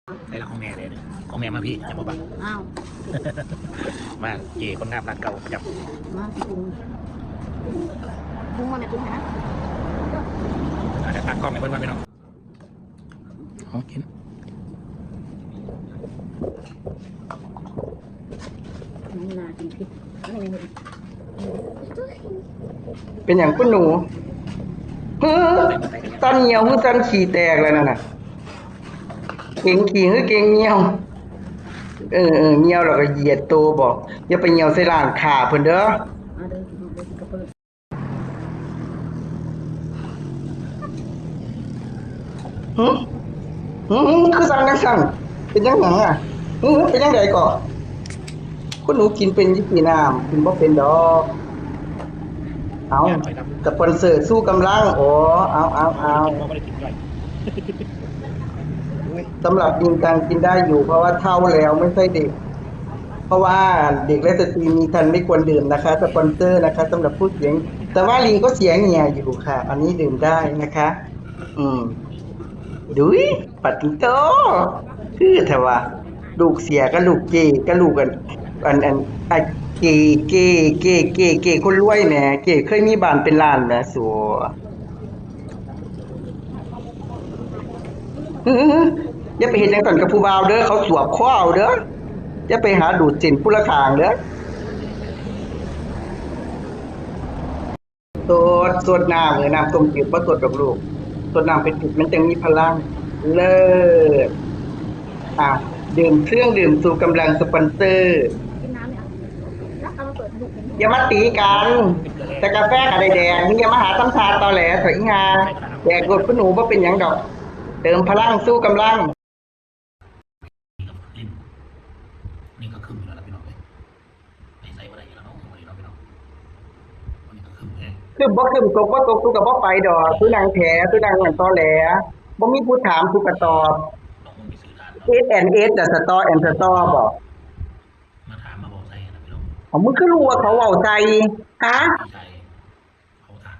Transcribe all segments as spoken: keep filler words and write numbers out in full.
ได้ละของแม่เลยเนี่ย ของแม่มาพี่ จับบ่บัง อ้าว มาเจคนงามร้านเก่า จับ มาปรุง ปรุงมาแม่ปรุงให้นะ อ่ะ เดี๋ยวตักกล้องให้เพื่อนๆพี่น้อง ของกิน น้องนากินพริก เป็นอย่างคุณหนู เฮ้อ ตันเหี่ยวคือตันขี้แตกแล้วนั่นน่ะ เก่งขี้คือเก่งเหี่ยว เออ เออ เหี่ยวแล้วก็เหยียดโตบอก อย่าไปเหี่ยวใส่ร้านค้าเพิ่นเด้อ หึ หึ หึ คือสั่งจังสั่น เป็นจังหยังอ่ะ หึ เป็นจังใดก่อ คุณหนูกินเป็นอยู่ติน้ำ กินบ่เป็นดอก เอา สปอนเซอร์สู้กำลัง อ๋อ เอา เอา เอา บ่ได้กินด้วย สำหรับลิงกังกินได้อยู่ เพราะว่าเฒ่าแล้วไม่ใช่เด็ก เพราะว่าเด็กและสตรีมีครรภ์ไม่ควรดื่มนะคะ สปอนเซอร์นะคะ สำหรับผู้เสียง แต่ว่าลิงก็เสียงเหี่ยอยู่ค่ะ อันนี้ดื่มได้นะคะ อืม ดุย ปัดติโต คือแท้ว่า ลูกเสียกับลูกเกย์กับลูกอัน อัน อัน อ่ะ เกย์ เกย์ เกย์ เกย์ เกย์คนรวยแหม เกย์เคยมีบ้านเป็นล้านแหมสัว เออ อย่าไปเฮ็ดจังซั่นกับผู้บ่าวเด้อ เขาสวบคอเอาเด้อ อย่าไปหาดูดเส้นผู้ละข้างเด้อ สด สดน้ำ เออ น้ำต้มจืด บ่สดดอกลูก สดน้ำเผ็ดๆ มันจังมีพลัง เลิศ อ่ะ ดื่มเครื่องดื่มชูกำลัง สปอนเซอร์ อย่ามาตีกัน แต่กาแฟก็ได้แดก มึงอย่ามาหาทำท่าตอแหลเถอะอีห่า แดกโลดคุณหนู บ่เป็นหยังดอก เติมพลัง สู้กำลัง นี่ก็ครึ้มอยู่แล้วล่ะพี่น้องเอ้ย ไปไสบ่ได้อยู่แล้วเนาะ วันนี้เนาะพี่น้อง วันนี้ก็ครึ้มแฮง ครึ้มบ่ครึ้ม ตกบ่ตก กูก็บ่ไปดอก กูนั่งแถ กูนั่งนั่นตอแหล บ่มีผู้ถาม กูก็ตอบ น้องมึงไปซื้อทานเนาะ เอสแอนด์เอส น่ะ สตอแอนด์สตอบ่ มาถามมาบอกใส่นะพี่น้อง เอา มึงคือรู้ว่าเขาเว้าใส่ ฮะ พี่ชายเขาถาม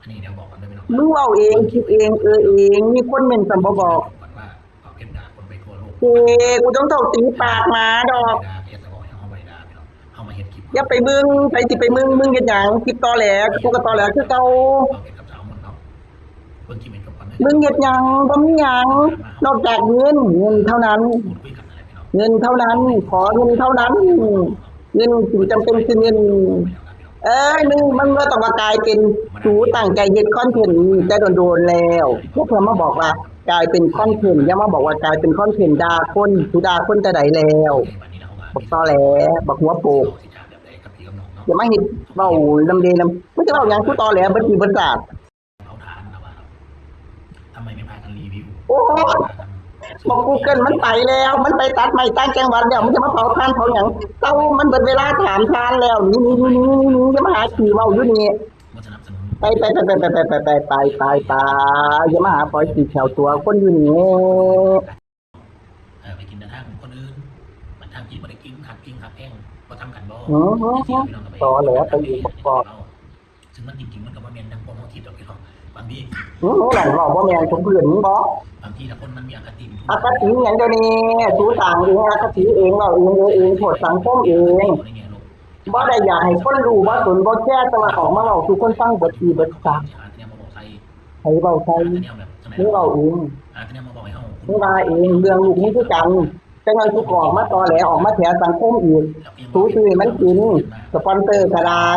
อันนี้เดี๋ยวบอกกันด้วยพี่น้อง มึงเว้าเอง คิดเอง เออเอง มีคนเม้นต์ซ้ำบ่บอก ก่อนว่าเอาเพชรด่าคนไปทั่วโลก เอ้ย กูต้องเฒ่าตีปากหมาดอก ด่าเพชรจะบอกให้เขาไปด่าพี่น้อง เขามาเฮ็ดคลิป อย่าไปมึง ไผสิไปมึง มึงเฮ็ดหยัง คลิปตอแหล กูก็ตอแหลคือเก่า เอาเพชรกับสาวมนต์เนาะ เบิ่งคลิปเห็นกับคน มึงเฮ็ดหยัง บ่มีหยัง นอกจากเงิน เงินเท่านั้น พูดคุยกันนั่นแหละพี่น้อง เงินเท่านั้น ขอเงินเท่านั้น เงินกูจำเป็นคือเงิน เอ้ย มึง มันบ่ต้องว่ากลายเป็น สูตั้งใจเฮ็ดคอนเทนต์แต่โดนๆแล้ว พวกเพิ่นมาบอกว่ากลายเป็นคอนเทนต์ อย่ามาบอกว่ากลายเป็นคอนเทนต์ด่าคน กูด่าคนแต่ใดแล้ว บักตอแหล บักหัวโปก อย่ามาเฮ็ดเว้านำเดนำ มึงจะเว้าหยัง กูตอแหลเบิดปีเบิดชาติ เผาถ่านนะว่า ทำไมไม่พากันรีวิว โอ้ย บอกกูเกิลมันไปแล้ว มันไปตัดไม้ต่างจังหวัดแล้ว มันจะมาเผาถ่านเผาหยัง เต้ามันเบิดเวลาถามถ่านแล้ว นี่ นี่ นี่ นี่ นี่ อย่ามาหาขี้เว้าอยู่นี่ บ่สนับสนุน ไป ไป ไป อย่ามาหาปล่อยขี้แถวตัวคนอยู่นี่ เออ ไปกินแต่ทางคนอื่น บัดทางกินบ่ได้กินคักกินคักแพง บ่ทำกันบ่ อือฮึ จังซี้พี่น้องก็ไป ตอแหลไปอีก ประกอบ ซึ่งมันจริงๆ มันก็บ่แม่นดังพวกเฮาคิดดอกพี่น้อง บางที อือ นั่นเว้าบ่แม่น สมเพื่อนมึงบ่ บางทีถ้าคนมันมีอคติ อคติหยังเดี๋ยวนี้ สูสร้างเอง อคติเอง เว้าเอง เออเอง โทษสังคมเอง ในแง่ลบ บ่ได้อยากให้คนรู้ บ่สน บ่แคร์ แต่ว่าออกมาเว้าสู่คนฟังเบิดปีเบิดชาติ หาแต่แนวมาเว้าใส่ ไผเว้าใส่ หาแต่แนวแบบจั่งใด มึงเว้าเอง หาแต่แนวมาบอกให้เฮา มึงว่าเอง เรื่องลูกมึงคือกัน จั่งนั้นกูก็ออกมาตอแหล ออกมาแถสังคมอีก สูซื้อให้มันกิน สปอนเซอร์ก็ได้